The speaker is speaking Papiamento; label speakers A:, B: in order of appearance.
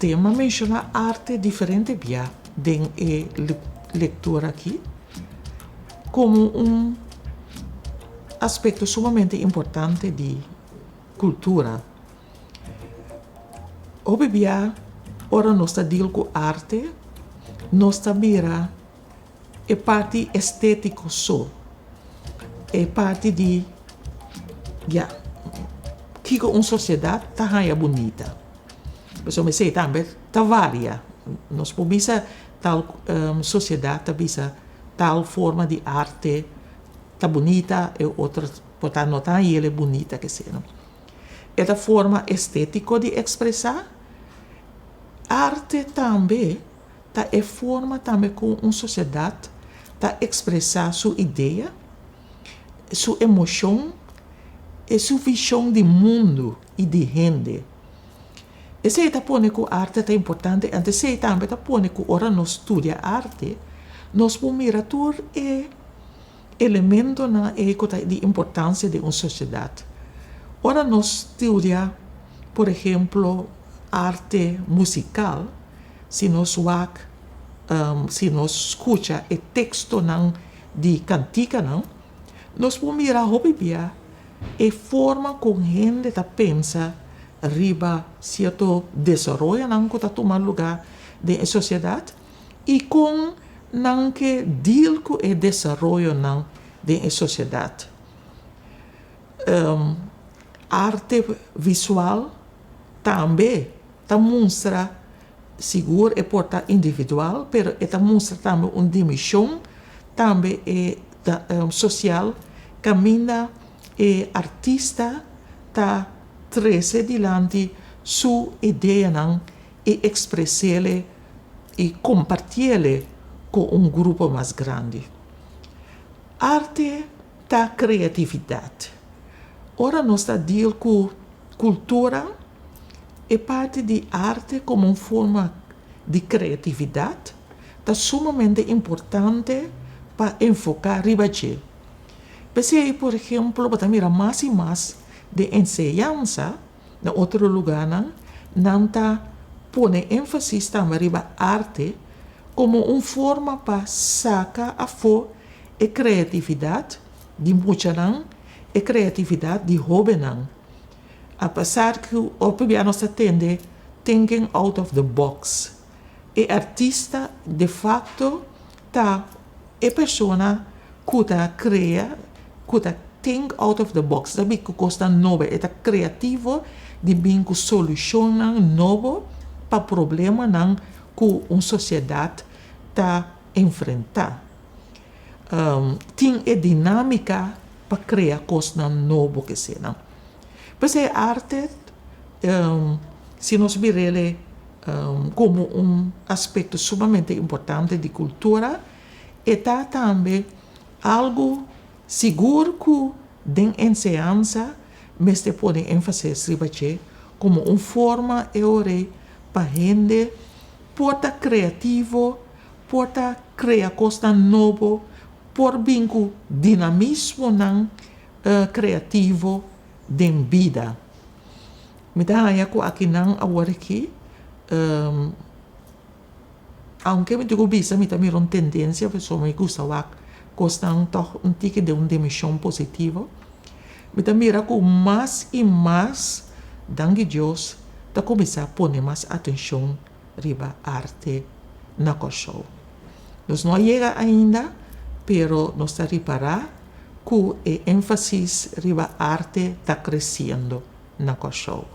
A: Arte, m'a menshoná arte diferente bia den e lektura akí komo un aspekto sumamente importante di kultura. Hopi bia ora nos ta deal ku arte nos ta mira e parti estétiko so, e parti di ya kiko un sosiedat ta haña bunita. Pasobra esei tambe ta varia. Nos por bisa tal sosiedat ta bisa tal forma di arte ta bunita, e otro por ta no ta hañ'el bunita kesei. E ta forma estétiko di ekspresá. Arte tambe ta e forma tambe ku un sosiedat ta ekspresá su idea, su emoshon i su vishon di mundu i di hende. Esei ta pone ku arte ta importante, anto esei tambe ta pone ku ora nos studia arte, nos por mira tur e elementonan ei ku ta di importansia den un sosiedat. Ora nos studia, por ehemplo, arte musikal, si nos wak, si nos skucha e tekstonan di kantikanan, nos por mira hopi bia e forma kon hende ta pensa riba sierto desaroyonan ku ta tuma lugá den e sosiedat i kon nan ke deal ku e desaroyonan den e sosiedat. Arte visual tambe ta mustra sigur e por ta individual pero e ta mustra tambe un dimishon tambe e ta sosial kaminda e artista ta trese dilanti su ideanan i ekspres'ele i komparti'ele ku un grupo mas grandi. Arte ta kreatividat. Ora nos ta deal ku kultura, e parti di arte komo un forma di kreatividat ta sumamente importante pa enfoká riba dje. P'esei, por ehemplo, bo ta mira mas i mas den enseñansa na otro lugánan, nan ta pone énfasis tambe riba arte komo un forma pa saka afó e kreatividat di muchanan, e kreatividat di hóbennan. Apesar ku hopi bia nos ta tende thinking out of the box, e artista de facto ta e persona ku ta krea, ku ta think out of the box, ta bin ku kosnan nobo, e ta kreativo di bin ku solushonnan nobo pa problemanan ku un sosiedat ta enfrentá. Tin e dinámika pa krea kosnan nobo kesenan. P'esei arte, si nos mir'el komo un aspekto sumamente importante di kultura, e ta tambe algu sigur ku den enseñansa mester pone énfasis riba dje komo un forma e ora pa hende por ta kreativo, por ta krea kosnan nobo, por bin ku dinamismonan kreativo den bida. Mi ta haña ku akinan awor aki, aunke mi tin ku bisa mi ta mira un tendensia pasobra mi gusta wak kosnan tòg un tiki den un dimishon positivo, mi ta mira ku mas i mas, danki Dios, ta kuminsá pone mas atenshon riba arte na Kòrsou. Nos no a yega ainda, pero nos ta ripará ku e énfasis riba arte ta kresiendo na Kòrsou.